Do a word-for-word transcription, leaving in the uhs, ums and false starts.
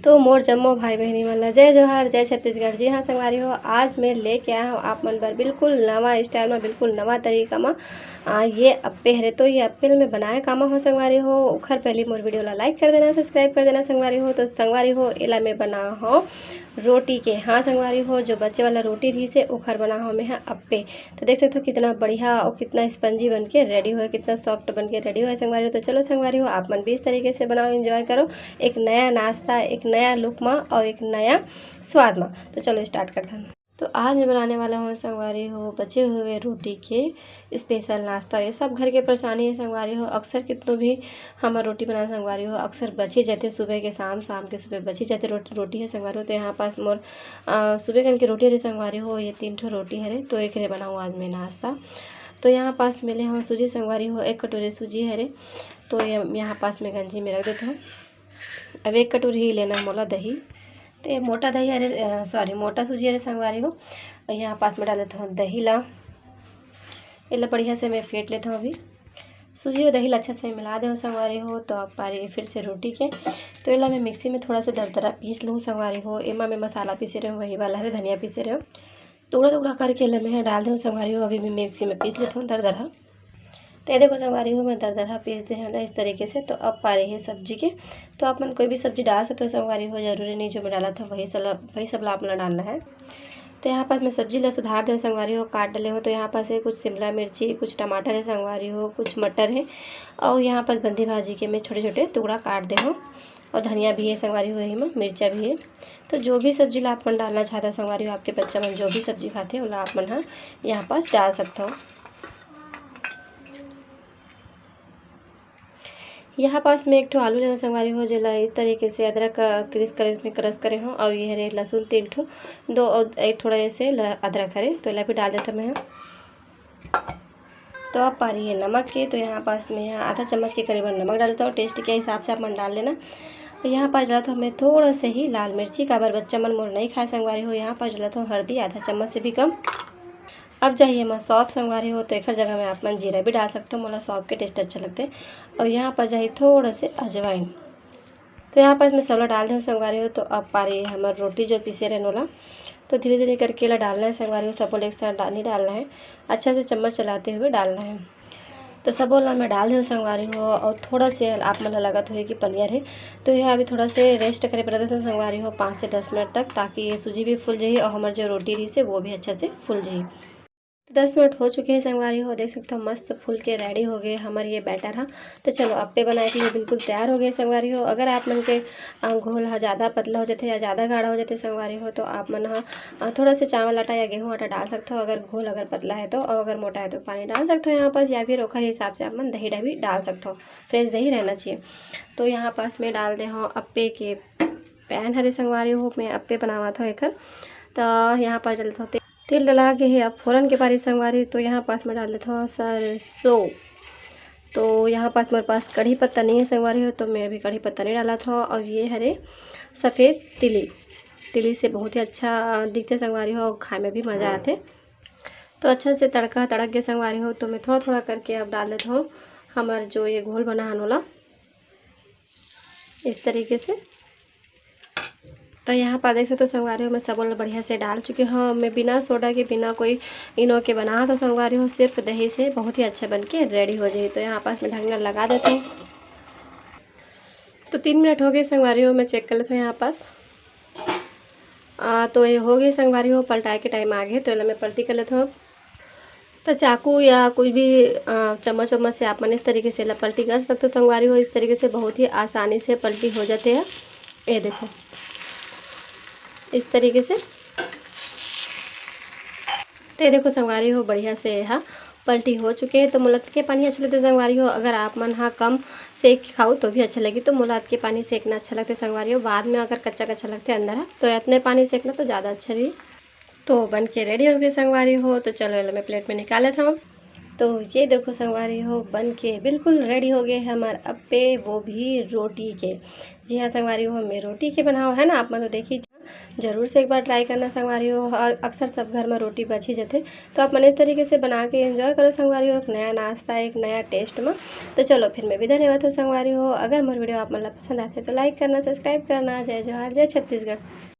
तो मोर जम्मो भाई बहिनी मन ला जय जोहार, जय छत्तीसगढ़। जी हाँ संगवारी हो, आज मैं लेके आया हूँ आप मन बर बिल्कुल नवा style में, बिल्कुल नवा तरीका में। आ, ये अप्पे हरे, तो ये अप्पे ल मैं बनाए कामा हो संगवारी हो, ओखर पहले मोर video ला like कर देना, subscribe कर देना संगवारी हो। तो संगवारी हो, एला मैं बना हो रोटी के। हाँ संगवारी हो, जो बचे वाला रोटी रहिस हे, ओखर बना हो मैं ह अप्पे। तो देख सकते हो कितना बढ़िया और कितना spongy बन के ready होए, कितना soft बन के ready होए संगवारी हो। तो चलो संगवारी हो, आप मन भी इस तरीके से बनाओ, enjoy करो, एक नया नाश्ता, एक नया look में और एक नया स्वाद में। तो चलो start करते हैं। तो आज मैं बनाने वाला हूँ संगवारी हो बचे हुए रोटी के special नाश्ता। ये सब घर के परेशानी है संगवारी हो, अक्सर कितनो भी हम रोटी बनाए संगवारी हो, अक्सर बची जाते सुबह के शाम, शाम के सुबह बची जाते रोटी, रोटी है संगवारी हो। तो यहाँ पास मोर अ, सुबह कन के रोटी हरे संगवारी हो, ये तीन ठो रोटी हरे, तो एक हरे बनाऊँ आज मैं नाश्ता। तो यहाँ पास मैं ले हूँ सूजी संगवारी हो, एक कटोरी सूजी हरे, तो ये यहाँ पास मैं गंजी में रख देता हूँ। अब एक कटोरी ही लेना है मोला दही, तो ये मोटा दही हरे, सॉरी, मोटा सूजी हरे संगवारी हो। और यहाँ पास मैं डाल देता हूँ दही ला, एला बढ़िया से मैं फेंट लेता हूँ अभी। सूजी और दही ला अच्छा से मिला देव संगवारी हो। तो अब पारी फिर से रोटी के, तो एला मैं मिक्सी में थोड़ा सा दरदरा पीस लूँ संगवारी हो। एमा मैं मसाला पीसे रहे हूँ, वही वाला हरे धनिया पीसे रहे हूँ। टुकड़ा टुकड़ा करके एला मैं डाल देव संगवारी हो। अभी मैं मिक्सी में पीस लेता हूँ दरदरा। तो ये देखो संगवारी हो, मैं दरदरा पीस दे हूँ ना इस तरीके से। तो अब पारी है सब्जी के, तो आप मन कोई भी सब्जी डाल सकते हो संगवारी हो, जरूरी नहीं जो मैं डाला था वही सब, वही सब ला आप मन ला डालना है। तो यहाँ पास मैं सब्जी ला सुधार दे हूँ संगवारी हो, काट डले हो। तो यहाँ पास है कुछ शिमला मिर्ची, कुछ टमाटर है संगवारी हो, कुछ मटर है, और यहाँ पास बंदी भाजी के मैं छोटे छोटे टुकड़ा काट दे हूँ, और धनिया भी है संगवारी हो, यही में मिर्चा भी है। तो जो भी सब्जी ला आप मन डालना चाहते हो संगवारी हो, आपके बच्चा मन जो भी सब्जी खाते हैं, ओला आप मन ह यहाँ पास डाल सकते हो। यहाँ पास मैं एक ठो आलू लेना संगवारी हो, जेला इस तरीके से अदरक क्रिस करे में क्रश करे हूँ, और ये हरे लहसुन तीन ठो, दो और एक थोड़ा जैसे ल-, अदरक हरे, तो एला भी डाल देता मैं। तो अब पारी है नमक के, तो यहाँ पास मैं यहाँ आधा चम्मच के करीबन नमक डाल देता हूँ। टेस्ट के हिसाब से आप मन डाल लेना। तो यहाँ पास डालत हूँ मैं थोड़ा से ही लाल मिर्ची, काबर बच्चा मन मोर नहीं खाए संगवारी हो। यहाँ पास डालत हूँ हल्दी आधा चम्मच से भी कम। अब जाही एमा सौंफ संगवारी हो, तो एकर जगह में आप मन जीरा भी डाल सकते हो, मोला सौंफ के टेस्ट अच्छा लगथे। और यहाँ पर जाही थोड़ा से अजवाइन। तो यहाँ पर मैं सबला डाल दे हूँ संगवारी हो। तो अब पारी हमर रोटी जो पीसे रहन वाला, तो धीरे धीरे करके एला डालना है संगवारी हो, सबो ला एक साथ डा-, नहीं डालना है, अच्छा से चम्मच चलाते हुए डालना है। तो सबो ला मैं डाल दे हूँ संगवारी हो, और थोड़ा से आप मन ला लगत होही कि पनियर है, तो यह अभी थोड़ा से रेस्ट करे बर दे हूँ संगवारी हो, पाँच से दस मिनट तक, ताकि ये सूजी भी फूल जाही और हमर जो रोटी रहिस हे वो भी अच्छा से फूल जाही। तो दस मिनट हो चुके हैं संगवारी हो, देख सकते हो मस्त फूल के रेडी हो गए हमर ये बैटर हा। तो चलो अप्पे बनाए के लिए बिल्कुल तैयार हो गए संगवारी हो। अगर आप मन के अ, घोल हा ज़्यादा पतला हो जाथे या ज़्यादा गाढ़ा हो जाथे संगवारी हो, तो आप मन हा अ, थोड़ा से चावल आटा या गेहूं आटा डाल सकते हो, अगर घोल अगर पतला है तो, और अगर मोटा है तो पानी डाल सकते हो यहाँ पास, या फिर ओखर हिसाब से आप मन दही भी डाल सकते हो, फ्रेश दही रहना चाहिए। तो यहाँ पास मैं डाल दे हूँ अप्पे के पैन हरे संगवारी हो, मैं अप्पे बनावत हूँ एकर। तो यहाँ पर जलत होते तेल डला के हे, अब फोरन के पारी संगवारी, तो यहाँ पास मैं डाल देत हूँ सरसों। तो यहाँ पास मेरे पास कढ़ी पत्ता नहीं है संगवारी हो, तो मैं अभी कढ़ी पत्ता नहीं डालत हूँ। और ये हरे सफ़ेद तिली, तिली से बहुत ही अच्छा दिखते संगवारी हो, खाए में भी मज़ा आते। तो अच्छा से तड़का तड़क के संगवारी हो, तो मैं थोड़ा थोड़ा करके अब डाल देत हूँ हमर जो ये घोल बना हन ओला। इस तरीके से। तो यहाँ पर देख सकते हो संगवारी हो, मैं सबो ला बढ़िया से डाल चुकी हूँ। मैं बिना सोडा के, बिना कोई इनो के बना तो संगवारी हो, सिर्फ दही से बहुत ही अच्छा बन के रेडी हो जाए। तो यहाँ पास मैं ढक्कन लगा देती हूँ। तो तीन मिनट हो गए संगवारी हो, मैं चेक कर लेती हूँ यहाँ पास। आ, तो ये हो गए संगवारी हो, पलटाए के टाइम आ गए, तो एला मैं पलटी कर लेती हूँ। तो चाकू या कुछ भी अ, चम्मच वम्मच से आप मन इस तरीके से एला पलटी कर सकते हो संगवारी हो। इस तरीके से बहुत ही आसानी से पलटी हो जाते हैं। ये देखो इस तरीके से। तो ये देखो संगवारी हो बढ़िया से यहाँ पलटी हो चुके हैं। तो मोला अतके पानी अच्छा लगते संगवारी हो, अगर आप मन हा कम सेक के खाओ तो भी अच्छा लगी। तो मोला अतके पानी सेकना अच्छा लगते संगवारी हो, बाद में अगर कच्चा कच्चा लगते अंदर है तो इतने पानी सेकना तो ज़्यादा अच्छा रही। तो बन के रेडी हो गए संगवारी हो। तो चलो एला मैं प्लेट में निकाल लेता हूँ। तो ये देखो संगवारी हो बन के बिल्कुल रेडी हो गए हमार अप्पे, वो भी रोटी के। जी हाँ संगवारी हो, मैं रोटी के बनाओ है ना, आप मन तो देखी। जरूर से एक बार ट्राई करना संगवारी हो। अक्सर सब घर में रोटी बच ही जाते, तो आप मन इस तरीके से बना के एंजॉय करो संगवारी हो, एक नया नाश्ता, एक नया टेस्ट में। तो चलो फिर मैं विदा लेवत हूँ संगवारी हो। अगर मोर वीडियो आप मन ला पसंद आते तो लाइक करना, सब्सक्राइब करना। जय जोहार, जय छत्तीसगढ़।